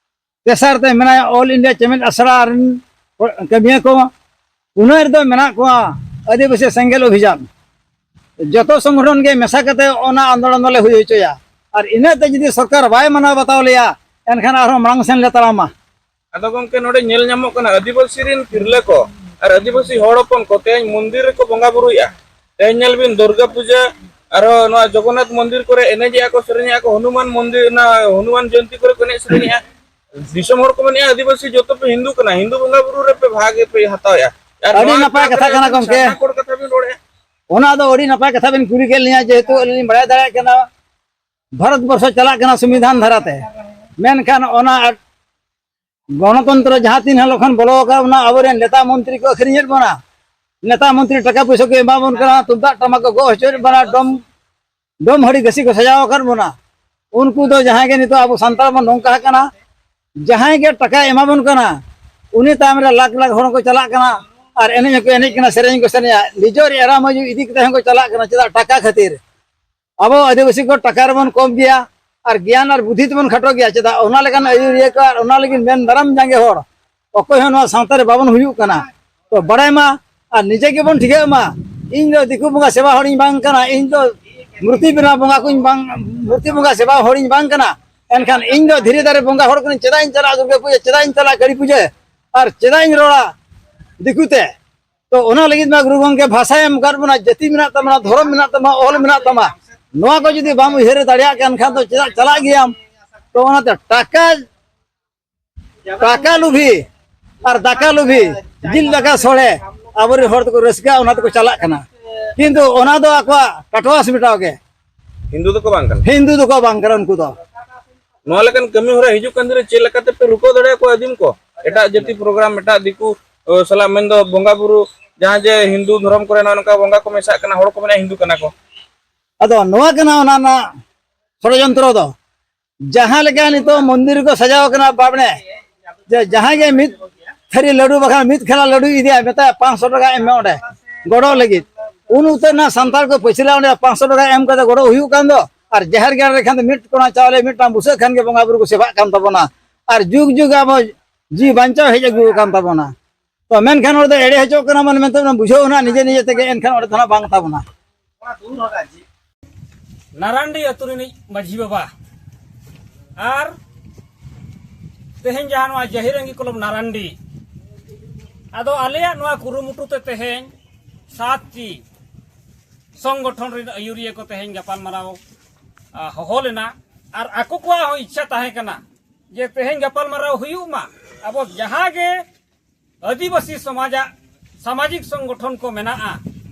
ᱛᱮᱥᱟᱨ ᱛᱮ ᱢᱮᱱᱟᱭᱟ ᱚᱞ ᱤᱱᱰᱤᱭᱟ ᱪᱮᱢᱮᱫ ᱟᱥᱲᱟ ᱨᱮᱱ ᱠᱟᱹᱢᱤᱭᱟᱹ ᱠᱚ, ᱯᱩᱱᱟᱹᱭ ᱨᱮᱫᱚ ᱢᱮᱱᱟᱜ ᱠᱚᱣᱟ ᱟᱹᱫᱤᱵᱟᱹᱥᱤ ᱥᱮᱸᱜᱮᱞ ᱚᱵᱷᱤᱡᱟᱱ᱾ ᱡᱚᱛᱚ ᱥᱚᱝᱜᱚᱴᱷᱚᱱ ᱜᱮ ᱢᱮᱥᱟ ᱠᱟᱛᱮ ᱚᱱᱟ ᱟᱱᱫᱳᱞᱚᱱ ᱫᱚᱞᱮ ᱦᱩᱭ ᱦᱚᱪᱚᱭᱟ᱾ ᱟᱨ ᱤᱱᱟᱹᱜ ᱛᱮ ᱡᱩᱫᱤ ᱥᱚᱨᱠᱟᱨ ᱵᱟᱭ ᱢᱟᱱᱟᱣ ᱵᱟᱛᱟᱣ ᱞᱮᱭᱟ, ᱮᱱᱠᱷᱟᱱ ᱟᱨᱦᱚᱸ ᱢᱟᱲᱟᱝ ᱥᱮᱱ ᱞᱮ ᱛᱟᱲᱟᱢᱟ᱾ ᱟᱫᱚ ᱜᱚᱢᱠᱮ, ᱱᱚᱰᱮ ᱧᱮᱞ ᱧᱟᱢᱚᱜ ᱠᱟᱱᱟ, ᱟᱹᱫᱤᱵᱟᱹᱥᱤ ᱨᱮᱱ ᱛᱤᱨᱞᱟᱹ ᱠᱚ ᱟᱨ ᱟᱹᱫᱤᱵᱟᱹᱥᱤ ᱦᱚᱲ ᱦᱚᱯᱚᱱ ᱠᱚ ᱛᱮᱦᱮᱧ ᱢᱚᱱᱫᱤᱨ ᱨᱮᱠᱚ ᱵᱚᱸᱜᱟ ᱵᱩᱨᱩᱭᱮᱫᱼᱟ᱾ ᱛᱮᱦᱮᱧ ᱧᱮᱞ ᱵᱤᱱ, ᱫᱩᱨᱜᱟ ᱯᱩᱡᱟᱹ, ᱟᱨᱦᱚᱸ ᱱᱚᱣᱟ ᱡᱚᱜᱚᱱᱱᱟᱛᱷ ᱢᱚᱱᱫᱤᱨ ᱠᱚᱨᱮ ᱮᱱᱮᱡᱮᱜᱼᱟ ᱠᱚ, ᱥᱮᱨᱮᱧᱮᱜᱼᱟ ᱠᱚ, ᱦᱚᱱᱩᱢᱟᱱ ᱢᱚᱱᱫᱤᱨ, ᱚᱱᱟ ᱦᱚᱱᱩᱢᱟᱱ ᱡᱚᱭᱚᱱᱛᱤ ᱠᱚᱨᱮ ᱠᱚ ᱮᱱᱮᱡ ᱥᱮᱨᱮᱧᱮᱜᱼᱟ᱾ ᱫᱤᱥᱚᱢ ᱦᱚᱲ ᱠᱚ ᱢᱮᱱᱮᱜᱼᱟ, "ᱟᱹᱫᱤᱵᱟᱹᱥᱤ ᱡᱚᱛᱚ ᱯᱮ ᱦᱤᱱᱫᱩ ᱠᱟᱱᱟ, ᱦᱤᱱᱫᱩ ᱵᱚᱸᱜᱟ ᱵᱩᱨᱩ ᱨᱮᱯᱮ ᱵᱷᱟᱜᱽ ᱯᱮ ᱦᱟᱛᱟᱣᱮᱜᱼᱟ᱾ ᱟᱨ ᱟᱹᱰᱤ ᱱᱚᱣᱟ ᱱᱟᱯᱟᱭ ᱠᱟᱛᱷᱟ ᱠᱟᱛᱷᱟ ᱨᱮ ᱠᱟᱱᱟ ᱟᱹᱵᱤᱱ ᱜᱚᱢᱠᱮ᱾ ᱥᱟᱨᱱᱟ ᱠᱳᱰ ᱠᱟᱛᱷᱟ ᱵᱤᱱ ᱨᱚᱲᱮᱜᱼᱟ?" ᱚᱱᱟ ᱫᱚ ᱟᱹᱰᱤ ᱱᱟᱯᱟᱭ ᱠᱟᱛᱷᱟ ᱵᱤᱱ ᱠᱩᱞᱤ ᱠᱮᱫ ᱞᱤᱧᱟ, ᱡᱮᱦᱮᱛᱩ ᱟᱹᱞᱤᱧ ᱞᱤᱧ ᱵᱟᱲᱟᱭ ᱫᱟᱲᱮᱭᱟᱜ ᱠᱟᱱᱟ ᱵᱷᱟᱨᱚᱛ ᱵᱚᱨᱥᱚ ᱪᱟᱞᱟᱜ ᱠᱟᱱᱟ ᱥᱚᱝᱵᱤᱫᱷᱟᱱ ᱫᱷᱟᱨᱟᱛᱮ, ᱢᱮᱱᱠᱷᱟᱱ ᱚᱱᱟ ᱜᱚᱱᱚᱛᱚᱱᱛᱨᱚ ᱡᱟᱦᱟᱸ ᱛᱤᱱ ᱦᱤᱞᱳᱜ ᱠᱷᱚᱱ ᱵᱚᱞᱚ ᱟᱠᱟᱱ, ᱚᱱᱟ ᱟᱵᱚᱨᱮᱱ ᱱᱮᱛᱟ ᱢᱚᱱᱛᱨᱤ ᱠᱚ ᱟᱹᱠᱷᱨᱤᱧᱮᱫ ᱵᱚᱱᱟ, ᱱᱮᱛᱟ ᱢᱚᱱᱛᱨᱤ ᱴᱟᱠᱟ ᱯᱚᱭᱥᱟ ᱠᱚ ᱮᱢᱟ ᱵᱚᱱ ᱠᱟᱱᱟ, ᱛᱩᱢᱫᱟᱜ ᱴᱟᱢᱟᱠ ᱠᱚ ᱜᱚᱜ ᱦᱚᱪᱚᱭᱮᱫ ᱵᱚᱱᱟ, ᱰᱚᱢ ᱰᱚᱢ ᱦᱟᱹᱰᱤ ᱜᱟᱹᱥᱤ ᱠᱚ ᱥᱟᱡᱟᱣ ᱟᱠᱟᱫ ᱵᱚᱱᱟ᱾ ᱩᱱᱠᱩ ᱫᱚ ᱡᱟᱦᱟᱸᱭ ᱜᱮ ᱱᱤᱛᱚᱜ ᱟᱵᱚ ᱥᱟᱱᱛᱟᱲ ᱵᱚᱱ ᱱᱚᱝᱠᱟ ᱟᱠᱟᱱᱟ, ᱡᱟᱦᱟᱸᱭ ᱜᱮ ᱴᱟᱠᱟᱭ ᱮᱢᱟ ᱵᱚᱱ ᱠᱟᱱᱟ, ᱩᱱᱤ ᱛᱟᱭᱚᱢ ᱨᱮ ᱞᱟᱠᱷ ᱞᱟᱠᱷ ᱦᱚᱲ ᱦᱚᱸᱠᱚ ᱪᱟᱞᱟᱜ ᱠᱟᱱᱟ, ᱟᱨ ᱮᱱᱮᱡ ᱦᱚᱸᱠᱚ ᱮᱱᱮᱡ ᱠᱟᱱᱟ, ᱥᱮᱨᱮᱧ ᱦᱚᱸᱠᱚ ᱥᱮᱨᱮᱧᱟ, ᱱᱤᱡᱮᱨ ᱮᱨᱟ ᱢᱟᱹᱭ ᱤᱫᱤ ᱠᱟᱛᱮ ᱦᱚᱸᱠᱚ ᱪᱟᱞᱟᱜ ᱠᱟᱱᱟ᱾ ᱪᱮᱫᱟᱜ? ᱴᱟᱠᱟ ᱠᱷᱟᱹᱛᱤᱨ᱾ ᱟᱵᱚ ᱟᱹᱫᱤᱵᱟᱹᱥᱤ ᱠᱚ ᱴᱟᱠᱟ ᱨᱮᱵᱚᱱ ᱠᱚᱢ ᱜᱮᱭᱟ, ᱟᱨ ᱜᱮᱭᱟᱱ ᱟᱨ ᱵᱩᱫᱷᱤ ᱛᱮᱵᱚᱱ ᱠᱷᱟᱴᱚ ᱜᱮᱭᱟ᱾ ᱪᱮᱫᱟᱜ? ᱚᱱᱟ ᱞᱮᱠᱟᱱ ᱟᱹᱭᱩᱨᱤᱭᱟᱹ ᱠᱚ ᱟᱨ ᱚᱱᱟ ᱞᱟᱹᱜᱤᱫ ᱢᱮᱱ ᱫᱟᱨᱟᱢ ᱡᱟᱸᱜᱮ ᱦᱚᱲ ᱚᱠᱚᱭ ᱦᱚᱸ ᱱᱚᱣᱟ ᱥᱟᱶᱛᱟ ᱨᱮ ᱵᱟᱵᱚᱱ ᱦᱩᱭᱩᱜ ᱠᱟᱱᱟ᱾ ᱛᱚ ᱵᱟᱲᱟᱭ ᱢᱟ, ᱟᱨ ᱱᱤᱡᱮ ᱜᱮᱵᱚᱱ ᱴᱷᱤᱠᱟᱹᱜ ᱢᱟ, ᱤᱧ ᱫᱚ ᱫᱤᱠᱩ ᱵᱚᱸᱜᱟ ᱥᱮᱵᱟ ᱦᱚᱲᱤᱧ ᱵᱟᱝ ᱠᱟᱱᱟ, ᱤᱧ ᱫᱚ ᱢᱩᱨᱛᱤ ᱵᱮᱱᱟᱣ ᱵᱚᱸᱜᱟ ᱠᱚᱧ ᱵᱟᱝ, ᱢᱩᱨᱛᱤ ᱵᱚᱸᱜᱟ ᱥᱮᱵᱟ ᱦᱚᱲᱤᱧ ᱵᱟᱝ ᱠᱟᱱᱟ᱾ ᱮᱱᱠᱷᱟᱱ ᱤᱧ ᱫᱚ ᱫᱷᱤᱨᱤ ᱫᱟᱨᱮ ᱵᱚᱸᱜᱟ ᱦᱚᱲ ᱠᱟᱹᱱᱟᱹᱧ᱾ ᱪᱮᱫᱟᱜ ᱤᱧ ᱪᱟᱞᱟᱜᱼᱟ ᱫᱩᱨᱜᱟᱹ ᱯᱩᱡᱟᱹ? ᱪᱮᱫᱟᱜ ᱤᱧ ᱪᱟᱞᱟᱜᱼᱟ ᱠᱟᱹᱞᱤ ᱯᱩᱡᱟᱹ? ᱟᱨ ᱪᱮᱫᱟᱜ ᱤᱧ ᱨᱚᱲᱟ ᱫᱤᱠᱩ ᱛᱮ? ᱛᱚ ᱚᱱᱟ ᱞᱟᱹᱜᱤᱫ ᱢᱟ ᱜᱩᱨᱩ ᱜᱚᱢᱠᱮ ᱵᱷᱟᱥᱟᱭ ᱮᱢ ᱟᱠᱟᱫ ᱵᱚᱱᱟ, ᱡᱟᱹᱛᱤ ᱢᱮᱱᱟᱜ ᱛᱟᱵᱚᱱᱟ, ᱫᱷᱚᱨᱚᱢ ᱢᱮᱱᱟᱜ ᱛᱟᱵᱚᱱᱟ, ᱚᱞ ᱢᱮᱱᱟᱜ ᱛᱟᱢᱟ᱾ ᱱᱚᱣᱟ ᱠᱚ ᱡᱩᱫᱤ ᱵᱟᱢ ᱩᱭᱦᱟᱹᱨ ᱫᱟᱲᱮᱭᱟᱜ ᱠᱟᱱ ᱠᱷᱟᱱ ᱫᱚ ᱪᱮᱫᱟᱜ ᱪᱟᱞᱟᱜ ᱜᱮᱭᱟᱢ? ᱛᱚ ᱚᱱᱟᱛᱮ ᱴᱟᱠᱟ, ᱴᱟᱠᱟ ᱞᱩᱵᱷᱤ ᱟᱨ ᱫᱟᱠᱟ ᱞᱩᱵᱷᱤ, ᱡᱤᱞ ᱫᱟᱠᱟ ᱥᱚᱲᱮ, ᱟᱵᱚᱨᱮᱱ ᱦᱚᱲ ᱫᱚᱠᱚ ᱨᱟᱹᱥᱠᱟᱹᱜᱼᱟ, ᱚᱱᱟ ᱛᱮᱠᱚ ᱪᱟᱞᱟᱜ ᱠᱟᱱᱟ᱾ ᱠᱤᱱᱛᱩ ᱚᱱᱟ ᱫᱚ ᱟᱠᱚᱣᱟᱜ ᱴᱟᱴᱣᱟᱥ ᱢᱮᱴᱟᱣ ᱜᱮ᱾ ᱦᱤᱱᱫᱩ ᱫᱚᱠᱚ ᱵᱟᱝ ᱠᱟᱱᱟ᱾ ᱦᱤᱱᱫᱩ ᱫᱚᱠᱚ ᱵᱟᱝ ᱠᱟᱱᱟ ᱩᱱᱠᱩ ᱫᱚ᱾ ᱱᱚᱣᱟ ᱞᱮᱠᱟᱱ ᱠᱟᱹᱢᱤ ᱦᱚᱨᱟ ᱦᱤᱡᱩᱜ ᱠᱟᱱ ᱫᱤᱱ ᱨᱮ ᱪᱮᱫ ᱞᱮᱠᱟᱛᱮ ᱯᱮ ᱨᱩᱠᱟᱹᱣ ᱫᱟᱲᱮᱭᱟᱠᱚᱣᱟ ᱟᱹᱫᱤᱢ ᱠᱚ? ᱮᱴᱟᱜ ᱡᱟᱹᱛᱤ ᱯᱨᱳᱜᱨᱟᱢ, ᱮᱴᱟᱜ ᱫᱤᱠᱩ, ᱚ, ᱥᱟᱞᱟᱜ, ᱢᱮᱱᱫᱚ ᱵᱚᱸᱜᱟ ᱵᱩᱨᱩ, ᱡᱟᱦᱟᱸ ᱡᱮ ᱦᱤᱱᱫᱩ ᱫᱷᱚᱨᱚᱢ ᱠᱚᱨᱮ ᱱᱚᱜᱼᱚ ᱱᱚᱝᱠᱟ ᱵᱚᱸᱜᱟ ᱠᱚ ᱢᱮᱥᱟᱜ ᱠᱟᱱᱟ, ᱦᱚᱲ ᱠᱚ ᱢᱮᱱᱟ ᱦᱤᱱᱫᱩ ᱠᱟᱱᱟ ᱠᱚ᱾ ᱟᱫᱚ ᱱᱚᱣᱟ ᱠᱟᱱᱟ ᱚᱱᱟ ᱨᱮᱱᱟᱜ ᱥᱚᱲᱚᱡᱚᱱᱛᱨᱚ ᱫᱚ, ᱡᱟᱦᱟᱸ ᱞᱮᱠᱟ ᱱᱤᱛᱚᱜ ᱢᱚᱱᱫᱤᱨ ᱨᱮᱠᱚ ᱥᱟᱡᱟᱣ ᱠᱟᱱᱟ ᱵᱟᱵᱽᱲᱮ, ᱡᱮ ᱡᱟᱦᱟᱸᱭ ᱜᱮ ᱢᱤᱫ ᱛᱷᱟᱹᱨᱤ ᱞᱟᱹᱰᱩ ᱵᱟᱠᱷᱟᱱ ᱢᱤᱫ ᱠᱷᱮᱞᱟ ᱞᱟᱹᱰᱩᱭ ᱤᱫᱤᱭᱟ, ᱢᱮᱛᱟᱭᱟ ᱯᱟᱸᱪᱥᱚ ᱴᱟᱠᱟ ᱮᱢ ᱢᱮ ᱚᱸᱰᱮ ᱜᱚᱲᱚ ᱞᱟᱹᱜᱤᱫ᱾ ᱩᱱ ᱚᱠᱛᱮ ᱱᱟ ᱥᱟᱱᱛᱟᱲ ᱠᱚ ᱯᱟᱹᱪᱷᱞᱟᱹ ᱚᱸᱰᱮ ᱯᱟᱸᱪᱥᱚ ᱴᱟᱠᱟ ᱮᱢ ᱠᱟᱛᱮ ᱜᱚᱲᱚ ᱦᱩᱭᱩᱜ ᱠᱟᱱ ᱫᱚ, ᱟᱨ ᱡᱟᱦᱮᱨ ᱜᱟᱲ ᱨᱮ ᱠᱷᱟᱱ ᱫᱚ ᱢᱤᱫ ᱠᱚᱲᱟ ᱪᱟᱣᱞᱮ ᱢᱤᱫᱴᱟᱝ ᱵᱩᱥᱟᱹᱜ ᱠᱷᱟᱱ ᱜᱮ ᱵᱚᱸᱜᱟ ᱵᱩᱨᱩ ᱠᱚ ᱥᱮᱵᱟᱜ ᱠᱟᱱ ᱛᱟᱵᱚᱱᱟ᱾ ᱟᱨ ᱡᱩᱜᱽ ᱡᱩᱜᱽ ᱟᱵᱚ ᱡᱤᱣᱤ ᱵᱟᱧᱪᱟᱣ ᱦᱮᱡ ᱟᱹᱜᱩ ᱟᱠᱟᱱ ᱛᱟᱵᱚᱱᱟ᱾ ᱛᱚ ᱢᱮᱱᱠᱷᱟᱱ ᱚᱸᱰᱮ ᱫᱚ ᱮᱲᱮ ᱦᱚᱪᱚᱜ ᱠᱟᱱᱟ ᱵᱚᱱ ᱢᱮᱱᱛᱮ ᱵᱚᱱ ᱵᱩᱡᱷᱟᱹᱣ ᱱᱟ ᱱᱤᱡᱮ ᱱᱤᱡᱮ ᱛᱮᱜᱮ, ᱮᱱᱠᱷᱟᱱ ᱚᱸᱰᱮ ᱫᱚ ᱱᱟᱜ ᱵᱟᱝ ᱛᱟᱵᱚᱱᱟ᱾ ᱱᱟᱨᱟᱱᱰᱤ ᱟᱹᱛᱩ ᱨᱤᱱᱤᱡ ᱢᱟᱹᱡᱷᱤ ᱵᱟᱵᱟ ᱟᱨ ᱛᱮᱦᱮᱧ ᱡᱟᱦᱟᱸ ᱱᱚᱣᱟ ᱡᱟᱹᱦᱤᱨᱟᱝᱜᱤ ᱠᱞᱟᱵᱽ ᱱᱟᱨᱟᱱᱰᱤ, ᱟᱫᱚ ᱟᱞᱮᱭᱟᱜ ᱱᱚᱣᱟ ᱠᱩᱨᱩᱢᱩᱴᱩ ᱛᱮ ᱛᱮᱦᱮᱧ ᱥᱟᱛ ᱴᱤ ᱥᱚᱝᱜᱚᱴᱷᱚᱱ ᱨᱮᱱ ᱟᱹᱭᱩᱨᱤᱭᱟᱹ ᱠᱚ ᱛᱮᱦᱮᱧ ᱜᱟᱯᱟᱞᱢᱟᱨᱟᱣ, ᱟ, ᱦᱚᱦᱚ ᱞᱮᱱᱟ᱾ ᱟᱨ ᱟᱠᱚ ᱠᱚᱣᱟᱜ ᱦᱚᱸ ᱤᱪᱪᱷᱟ ᱛᱟᱦᱮᱸ ᱠᱟᱱᱟ ᱡᱮ ᱛᱮᱦᱮᱧ ᱜᱟᱯᱟᱞᱢᱟᱨᱟᱣ ᱦᱩᱭᱩᱜ ᱢᱟ, ᱟᱵᱚ ᱡᱟᱦᱟᱸ ᱜᱮ ᱟᱹᱫᱤᱵᱟᱹᱥᱤ ᱥᱚᱢᱟᱡᱟᱜ ᱥᱟᱢᱟᱡᱤᱠ ᱥᱚᱝᱜᱚᱴᱷᱚᱱ ᱠᱚ ᱢᱮᱱᱟᱜᱼᱟ,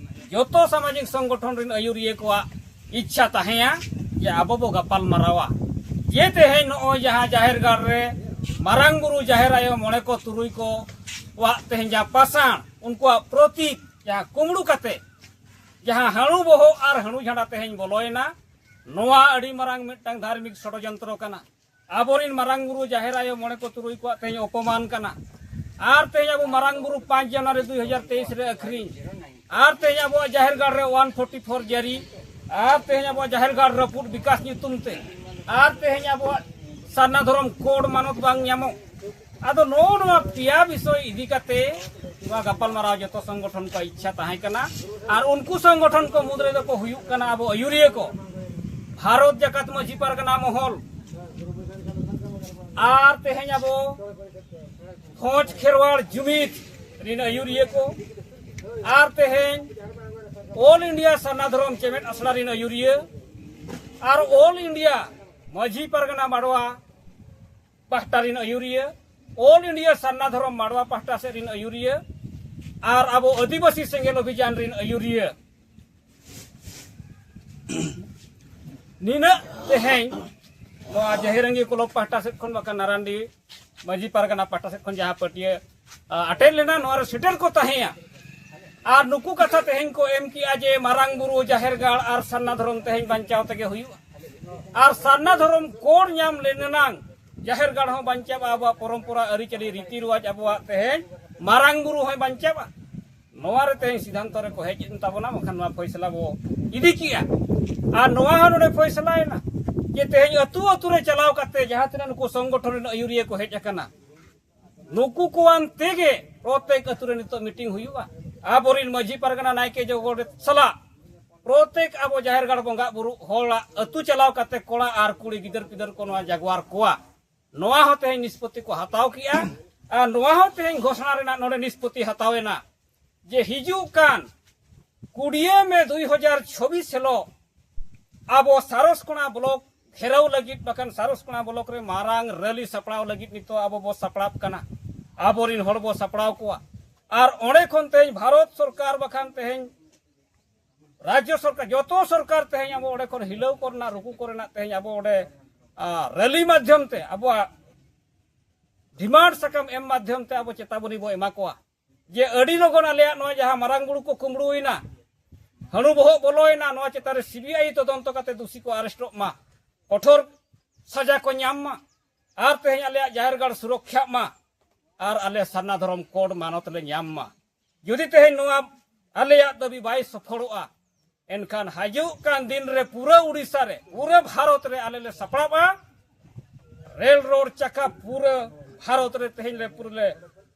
ᱡᱚᱛᱚ ᱥᱟᱢᱟᱡᱤᱠ ᱥᱚᱝᱜᱚᱴᱷᱚᱱ ᱨᱮᱱ ᱟᱹᱭᱩᱨᱤᱭᱟᱹ ᱠᱚᱣᱟᱜ ᱤᱪᱪᱷᱟ ᱛᱟᱦᱮᱸᱭᱟ ᱡᱮ ᱟᱵᱚ ᱵᱚ ᱜᱟᱯᱟᱞᱢᱟᱨᱟᱣᱟ᱾ ᱡᱮ ᱛᱮᱦᱮᱧ ᱱᱚᱜᱼᱚᱭ ᱡᱟᱦᱟᱸ ᱡᱟᱦᱮᱨ ᱜᱟᱲ ᱨᱮ ᱢᱟᱨᱟᱝ ᱵᱩᱨᱩ, ᱡᱟᱦᱮᱨ ᱟᱭᱳ, ᱢᱚᱬᱮ ᱠᱚ, ᱛᱩᱨᱩᱭ ᱠᱚ ᱣᱟᱜ ᱛᱮᱦᱮᱧ ᱡᱟᱦᱟᱸ ᱯᱟᱥᱟᱬ, ᱩᱱᱠᱩᱣᱟᱜ ᱯᱨᱚᱛᱤᱠ ᱡᱟᱦᱟᱸ ᱠᱩᱢᱲᱩ ᱠᱟᱛᱮ ᱡᱟᱦᱟᱸ ᱦᱟᱹᱬᱩ ᱵᱚᱦᱚᱜ ᱟᱨ ᱦᱟᱹᱬᱩ ᱡᱷᱟᱸᱰᱟ ᱛᱮᱦᱮᱧ ᱵᱚᱞᱚᱭᱮᱱᱟ, ᱱᱚᱣᱟ ᱟᱹᱰᱤ ᱢᱟᱨᱟᱝ ᱢᱤᱫᱴᱟᱝ ᱫᱷᱟᱨᱢᱤᱠ ᱥᱚᱲᱚᱡᱚᱱᱛᱨᱚ ᱠᱟᱱᱟ᱾ ᱟᱵᱚᱨᱤᱱ ᱢᱟᱨᱟᱝ ᱵᱩᱨᱩ, ᱡᱟᱦᱮᱨ ᱟᱭᱳ, ᱢᱚᱬᱮ ᱠᱚ, ᱛᱩᱨᱩᱭ ᱠᱚᱣᱟᱜ ᱛᱮᱦᱮᱧ ᱚᱯᱚᱢᱟᱱ ᱠᱟᱱᱟ᱾ ᱟᱨ ᱛᱮᱦᱮᱧ ᱟᱵᱚ ᱢᱟᱨᱟᱝ ᱵᱩᱨᱩ ᱯᱟᱸᱪ ᱡᱟᱱᱩᱣᱟᱨᱤ ᱫᱩᱭ ᱦᱟᱡᱟᱨ ᱛᱮᱭᱤᱥ ᱨᱮ ᱟᱹᱠᱷᱨᱤᱧ, ᱟᱨ ᱛᱮᱦᱮᱧ ᱟᱵᱚᱣᱟᱜ ᱡᱟᱦᱮᱨ ᱜᱟᱲ ᱨᱮ ᱳᱣᱟᱱ ᱯᱷᱳᱨᱴᱤ ᱯᱷᱳᱨ ᱡᱟᱹᱨᱤ, ᱟᱨ ᱛᱮᱦᱮᱧ ᱟᱵᱚᱣᱟᱜ ᱡᱟᱦᱮᱨ ᱜᱟᱲ ᱨᱟᱹᱯᱩᱫ ᱵᱤᱠᱟᱥ ᱧᱩᱛᱩᱢ ᱛᱮ, ᱟᱨ ᱛᱮᱦᱮᱧ ᱟᱵᱚᱣᱟᱜ ᱥᱟᱨᱱᱟ ᱫᱷᱚᱨᱚᱢ ᱠᱳᱰ ᱢᱟᱱᱚᱛ ᱵᱟᱝ ᱧᱟᱢᱚᱜ᱾ ᱟᱫᱚ ᱱᱚᱜᱼᱚ ᱱᱚᱣᱟ ᱯᱮᱭᱟ ᱵᱤᱥᱚᱭ ᱤᱫᱤ ᱠᱟᱛᱮ ᱱᱚᱣᱟ ᱜᱟᱯᱟᱞᱢᱟᱨᱟᱣ ᱡᱚᱛᱚ ᱥᱚᱝᱜᱚᱴᱷᱚᱱ ᱠᱚᱣᱟᱜ ᱤᱪᱪᱷᱟ ᱛᱟᱦᱮᱸ ᱠᱟᱱᱟ᱾ ᱟᱨ ᱩᱱᱠᱩ ᱥᱚᱝᱜᱚᱴᱷᱚᱱ ᱠᱚ ᱢᱩᱫᱽ ᱨᱮᱫᱚ ᱠᱚ ᱦᱩᱭᱩᱜ ᱠᱟᱱᱟ ᱟᱵᱚ ᱟᱹᱭᱩᱨᱤᱭᱟᱹ ᱠᱚ, ᱵᱷᱟᱨᱚᱛ ᱡᱟᱠᱟᱛ ᱢᱟᱹᱡᱷᱤ ᱯᱟᱨᱜᱟᱱᱟ ᱢᱚᱦᱚᱞ, ᱟᱨ ᱛᱮᱦᱮᱧ ᱟᱵᱚ ᱵᱷᱚᱸᱡᱽ ᱠᱷᱮᱨᱣᱟᱲ ᱡᱩᱢᱤᱫ ᱨᱤᱱ ᱟᱹᱭᱩᱨᱤᱭᱟᱹ ᱠᱚ, ᱟᱨ ᱛᱮᱦᱮᱧ ᱚᱞ ᱤᱱᱰᱤᱭᱟ ᱥᱟᱨᱱᱟ ᱫᱷᱚᱨᱚᱢ ᱪᱮᱢᱮᱫ ᱟᱥᱲᱟ ᱨᱤᱱ ᱟᱹᱭᱩᱨᱤᱭᱟᱹ, ᱟᱨ ᱚᱞ ᱤᱱᱰᱤᱭᱟ ᱢᱟᱹᱡᱷᱤ ᱯᱟᱨᱜᱟᱱᱟ ᱢᱟᱰᱣᱟ ᱯᱟᱦᱴᱟ ᱨᱤᱱ ᱟᱹᱭᱩᱨᱤᱭᱟᱹ, ᱚᱞ ᱤᱱᱰᱤᱭᱟ ᱥᱟᱨᱱᱟ ᱫᱷᱚᱨᱚᱢ ᱢᱟᱰᱣᱟ ᱯᱟᱦᱴᱟ ᱥᱮᱫ ᱨᱤᱱ ᱟᱹᱭᱩᱨᱤᱭᱟᱹ, ᱟᱨ ᱟᱵᱚ ᱟᱹᱫᱤᱵᱟᱹᱥᱤ ᱥᱮᱸᱜᱮᱞ ᱚᱵᱷᱤᱡᱟᱱ ᱨᱤᱱ ᱟᱹᱭᱩᱨᱤᱭᱟᱹ, ᱱᱤᱱᱟᱹᱜ ᱛᱮᱦᱮᱧ ᱱᱚᱣᱟ ᱡᱟᱹᱦᱤᱨᱟᱝᱜᱤ ᱠᱞᱚᱵᱽ ᱯᱟᱦᱴᱟ ᱥᱮᱫ ᱠᱷᱚᱱ ᱵᱟᱠᱷᱟᱱ ᱱᱟᱨᱟᱱᱰᱤ ᱢᱟᱹᱡᱷᱤ ᱯᱟᱨᱜᱟᱱᱟ ᱯᱟᱦᱴᱟ ᱥᱮᱫ ᱠᱷᱚᱱ ᱡᱟᱦᱟᱸ ᱯᱟᱹᱴᱤᱭᱟᱹ, ᱟ, ᱟᱴᱮᱫ ᱞᱮᱱᱟ, ᱱᱚᱣᱟ ᱨᱮ ᱥᱮᱴᱮᱨ ᱠᱚ ᱛᱟᱦᱮᱸᱭᱟ᱾ ᱟᱨ ᱱᱩᱠᱩ ᱠᱟᱛᱷᱟ ᱛᱮᱦᱮᱧ ᱠᱚ ᱮᱢ ᱠᱮᱜᱼᱟ ᱡᱮ ᱢᱟᱨᱟᱝ ᱵᱩᱨᱩ, ᱡᱟᱦᱮᱨ ᱜᱟᱲ ᱟᱨ ᱥᱟᱨᱱᱟ ᱫᱷᱚᱨᱚᱢ ᱛᱮᱦᱮᱧ ᱵᱟᱧᱪᱟᱣ ᱛᱮᱜᱮ ᱦᱩᱭᱩᱜᱼᱟ᱾ ᱟᱨ ᱥᱟᱨᱱᱟ ᱫᱷᱚᱨᱚᱢ ᱠᱳᱰ ᱧᱟᱢ ᱞᱮᱱᱟᱝ ᱡᱟᱦᱮᱨ ᱜᱟᱲ ᱦᱚᱸ ᱵᱟᱧᱪᱟᱜᱼᱟ, ᱟᱵᱚᱣᱟᱜ ᱯᱚᱨᱚᱢᱯᱚᱨᱟ, ᱟᱹᱨᱤᱪᱟᱹᱞᱤ, ᱨᱤᱛᱤ ᱨᱮᱣᱟᱡᱽ, ᱟᱵᱚᱣᱟᱜ ᱛᱮᱦᱮᱧ ᱢᱟᱨᱟᱝ ᱵᱩᱨᱩ ᱦᱚᱸᱭ ᱵᱟᱧᱪᱟᱜᱼᱟ᱾ ᱱᱚᱣᱟ ᱨᱮ ᱛᱮᱦᱮᱧ ᱥᱤᱫᱷᱟᱱᱛᱚ ᱨᱮᱠᱚ ᱦᱮᱡ ᱮᱱ ᱛᱟᱵᱚᱱᱟ, ᱵᱟᱠᱷᱟᱱ ᱱᱚᱣᱟ ᱯᱷᱚᱭᱥᱟᱞᱟ ᱵᱚ ᱤᱫᱤ ᱠᱮᱜᱼᱟ᱾ ᱟᱨ ᱱᱚᱣᱟ ᱦᱚᱸ ᱱᱚᱰᱮ ᱯᱷᱚᱭᱥᱟᱞᱟᱭᱮᱱᱟ ᱡᱮ ᱛᱮᱦᱮᱧ ᱟᱹᱛᱩ ᱟᱹᱛᱩ ᱨᱮ ᱪᱟᱞᱟᱣ ᱠᱟᱛᱮ ᱡᱟᱦᱟᱸ ᱛᱤᱱᱟᱹᱜ ᱱᱩᱠᱩ ᱥᱚᱝᱜᱚᱴᱷᱚᱱ ᱨᱮᱱ ᱟᱹᱭᱩᱨᱤᱭᱟᱹ ᱠᱚ ᱦᱮᱡ ᱟᱠᱟᱱᱟ, ᱱᱩᱠᱩ ᱠᱚᱣᱟᱱ ᱛᱮᱜᱮ ᱯᱨᱚᱛᱮᱠ ᱟᱹᱛᱩ ᱨᱮ ᱱᱤᱛᱚᱜ ᱢᱤᱴᱤᱝ ᱦᱩᱭᱩᱜᱼᱟ᱾ ᱟᱵᱚᱨᱤᱱ ᱢᱟᱹᱡᱷᱤ ᱯᱟᱨᱜᱟᱱᱟ, ᱱᱟᱭᱠᱮ, ᱡᱚᱜᱽ ᱜᱚᱰᱮᱛ ᱥᱟᱞᱟᱜ ᱯᱨᱚᱛᱮᱠ ᱟᱵᱚ ᱡᱟᱦᱮᱨ ᱜᱟᱲ ᱵᱚᱸᱜᱟ ᱵᱩᱨᱩ ᱦᱚᱲᱟᱜ ᱟᱹᱛᱩ ᱪᱟᱞᱟᱣ ᱠᱟᱛᱮ ᱠᱚᱲᱟ ᱟᱨ ᱠᱩᱲᱤ, ᱜᱤᱫᱟᱹᱨ ᱯᱤᱫᱟᱹᱨ ᱠᱚ ᱱᱚᱣᱟ ᱡᱟᱜᱣᱟᱨ ᱠᱚᱣᱟ᱾ ᱱᱚᱣᱟ ᱦᱚᱸ ᱛᱮᱦᱮᱧ ᱱᱤᱥᱯᱚᱛᱤ ᱠᱚ ᱦᱟᱛᱟᱣ ᱠᱮᱜᱼᱟ᱾ ᱟᱨ ᱱᱚᱣᱟ ᱦᱚᱸ ᱛᱮᱦᱮᱧ ᱜᱷᱳᱥᱚᱱᱟ ᱨᱮᱱᱟᱜ ᱱᱚᱰᱮ ᱱᱤᱥᱯᱚᱛᱤ ᱦᱟᱛᱟᱣ ᱮᱱᱟ ᱡᱮ ᱦᱤᱡᱩᱜ ᱠᱟᱱ ᱠᱩᱲᱤᱭᱟᱹ ᱢᱮ ᱫᱩᱭ ᱦᱟᱡᱟᱨ ᱪᱷᱚᱵᱤᱥ ᱦᱤᱞᱳᱜ ᱟᱵᱚ ᱥᱟᱨᱚᱥᱠᱚᱬᱟ ᱵᱞᱚᱠ ᱜᱷᱮᱨᱟᱣ ᱞᱟᱹᱜᱤᱫ, ᱵᱟᱠᱷᱟᱱ ᱥᱟᱨᱚᱥᱠᱚᱬᱟ ᱵᱞᱚᱠ ᱨᱮ ᱢᱟᱨᱟᱝ ᱨᱮᱞᱤ ᱥᱟᱯᱲᱟᱣ ᱞᱟᱹᱜᱤᱫ ᱱᱤᱛᱚᱜ ᱟᱵᱚ ᱵᱚ ᱥᱟᱯᱲᱟᱜ ᱠᱟᱱᱟ᱾ ᱟᱵᱚᱨᱤᱱ ᱦᱚᱲ ᱵᱚ ᱥᱟᱯᱲᱟᱣ ᱠᱚᱣᱟ᱾ ᱟᱨ ᱚᱸᱰᱮ ᱠᱷᱚᱱ ᱛᱮᱦᱮᱧ ᱵᱷᱟᱨᱚᱛ ᱥᱚᱨᱠᱟᱨ, ᱵᱟᱠᱷᱟᱱ ᱛᱮᱦᱮᱧ ᱨᱟᱡᱽᱡᱚ ᱥᱚᱨᱠᱟᱨ, ᱡᱚᱛᱚ ᱥᱚᱨᱠᱟᱨ ᱛᱮᱦᱮᱧ ᱟᱵᱚ ᱚᱸᱰᱮ ᱠᱷᱚᱱ ᱦᱤᱞᱟᱹᱣ ᱠᱚᱨᱮᱱᱟᱜ, ᱨᱩᱠᱩ ᱠᱚᱨᱮᱱᱟᱜ ᱛᱮᱦᱮᱧ ᱟᱵᱚ ᱚᱸᱰᱮ, ᱟ, ᱨᱮᱞᱤ ᱢᱟᱫᱽᱫᱷᱚᱢ ᱛᱮ, ᱟᱵᱚᱣᱟᱜ ᱰᱤᱢᱟᱱᱰ ᱥᱟᱠᱟᱢ ᱮᱢ ᱢᱟᱫᱽᱫᱷᱚᱢ ᱛᱮ ᱟᱵᱚ ᱪᱮᱛᱟᱵᱚᱱᱤ ᱵᱚ ᱮᱢᱟ ᱠᱚᱣᱟ ᱡᱮ ᱟᱹᱰᱤ ᱞᱚᱜᱚᱱ ᱟᱞᱮᱭᱟᱜ ᱱᱚᱣᱟ ᱡᱟᱦᱟᱸ ᱢᱟᱨᱟᱝ ᱵᱩᱨᱩ ᱠᱚ ᱠᱩᱢᱵᱽᱲᱩᱭᱮᱱᱟ, ᱦᱟᱹᱬᱩ ᱵᱚᱦᱚᱜ ᱵᱚᱞᱚᱭᱮᱱᱟ, ᱱᱚᱣᱟ ᱪᱮᱛᱟᱱ ᱨᱮ ᱥᱤᱵᱤᱟᱭᱤ ᱛᱚᱫᱚᱱᱛᱚ ᱠᱟᱛᱮ ᱫᱩᱥᱤ ᱠᱚ ᱟᱨᱮᱥᱴᱚᱜ ᱢᱟ, ᱠᱚᱴᱷᱳᱨ ᱥᱟᱡᱟ ᱠᱚ ᱧᱟᱢ ᱢᱟ, ᱟᱨ ᱛᱮᱦᱮᱧ ᱟᱞᱮᱭᱟᱜ ᱡᱟᱦᱮᱨ ᱜᱟᱲ ᱥᱩᱨᱚᱠᱠᱷᱟᱜ ᱢᱟ, ᱟᱨ ᱟᱞᱮ ᱥᱟᱨᱱᱟ ᱫᱷᱚᱨᱚᱢ ᱠᱳᱰ ᱢᱟᱱᱚᱛ ᱞᱮ ᱧᱟᱢ ᱢᱟ᱾ ᱡᱩᱫᱤ ᱛᱮᱦᱮᱧ ᱱᱚᱣᱟ ᱟᱞᱮᱭᱟᱜ ᱫᱟᱹᱵᱤ ᱵᱟᱭ ᱥᱚᱯᱷᱚᱞᱚᱜᱼᱟ, ᱮᱱᱠᱷᱟᱱ ᱦᱤᱡᱩᱜ ᱠᱟᱱ ᱫᱤᱱ ᱨᱮ ᱯᱩᱨᱟᱹ ᱩᱲᱤᱥᱥᱟ ᱨᱮ, ᱯᱩᱨᱟᱹ ᱵᱷᱟᱨᱚᱛ ᱨᱮ ᱟᱞᱮ ᱞᱮ ᱥᱟᱯᱲᱟᱜᱼᱟ᱾ ᱨᱮᱞ ᱨᱳᱰ ᱪᱟᱠᱟ ᱯᱩᱨᱟᱹ ᱵᱷᱟᱨᱚᱛ ᱨᱮ ᱛᱮᱦᱮᱧ ᱞᱮ ᱯᱩᱨᱟᱹ ᱞᱮ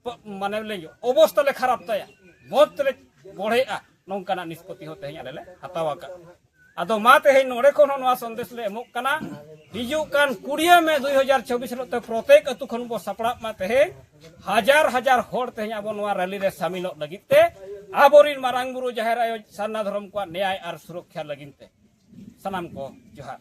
ᱯ-, ᱢᱟᱱᱮ ᱞᱮ ᱚᱵᱚᱥᱛᱟ ᱞᱮ ᱠᱷᱟᱨᱟᱯ ᱛᱟᱭᱟ, ᱵᱚᱫ ᱛᱮᱞᱮ ᱵᱚᱲᱦᱮᱜᱼᱟ᱾ ᱱᱚᱝᱠᱟᱱᱟᱜ ᱱᱤᱥᱯᱚᱛᱤ ᱦᱚᱸ ᱛᱮᱦᱮᱧ ᱟᱞᱮ ᱞᱮ ᱦᱟᱛᱟᱣ ᱟᱠᱟᱫ᱾ ᱟᱫᱚ ᱢᱟ ᱛᱮᱦᱮᱧ ᱱᱚᱰᱮ ᱠᱷᱚᱱ ᱦᱚᱸ ᱱᱚᱣᱟ ᱥᱚᱱᱫᱮᱥ ᱞᱮ ᱮᱢᱚᱜ ᱠᱟᱱᱟ, ᱦᱤᱡᱩᱜ ᱠᱟᱱ ᱠᱩᱲᱤᱭᱟᱹ ᱢᱮ ᱫᱩᱭ ᱦᱟᱡᱟᱨ ᱪᱷᱚᱵᱤᱥ ᱦᱤᱞᱳᱜ ᱛᱮ ᱯᱨᱚᱛᱮᱠ ᱟᱹᱛᱩ ᱠᱷᱚᱱ ᱵᱚ ᱥᱟᱯᱲᱟᱜ ᱢᱟ᱾ ᱛᱮᱦᱮᱧ ᱦᱟᱡᱟᱨ ᱦᱟᱡᱟᱨ ᱦᱚᱲ ᱛᱮᱦᱮᱧ ᱟᱵᱚ ᱱᱚᱣᱟ ᱨᱮᱞᱤ ᱨᱮ ᱥᱟᱢᱤᱞᱚᱜ ᱞᱟᱹᱜᱤᱫ ᱛᱮ, ᱟᱵᱚᱨᱤᱱ ᱢᱟᱨᱟᱝ ᱵᱩᱨᱩ, ᱡᱟᱦᱮᱨ ᱟᱭᱳ, ᱥᱟᱨᱱᱟ ᱫᱷᱚᱨᱚᱢ ᱠᱚᱣᱟᱜ ᱱᱮᱭᱟᱭ ᱟᱨ ᱥᱩᱨᱚᱠᱠᱷᱟ ᱞᱟᱹᱜᱤᱫ ᱛᱮ ᱥᱟᱱᱟᱢ ᱠᱚ ᱡᱚᱦᱟᱨ᱾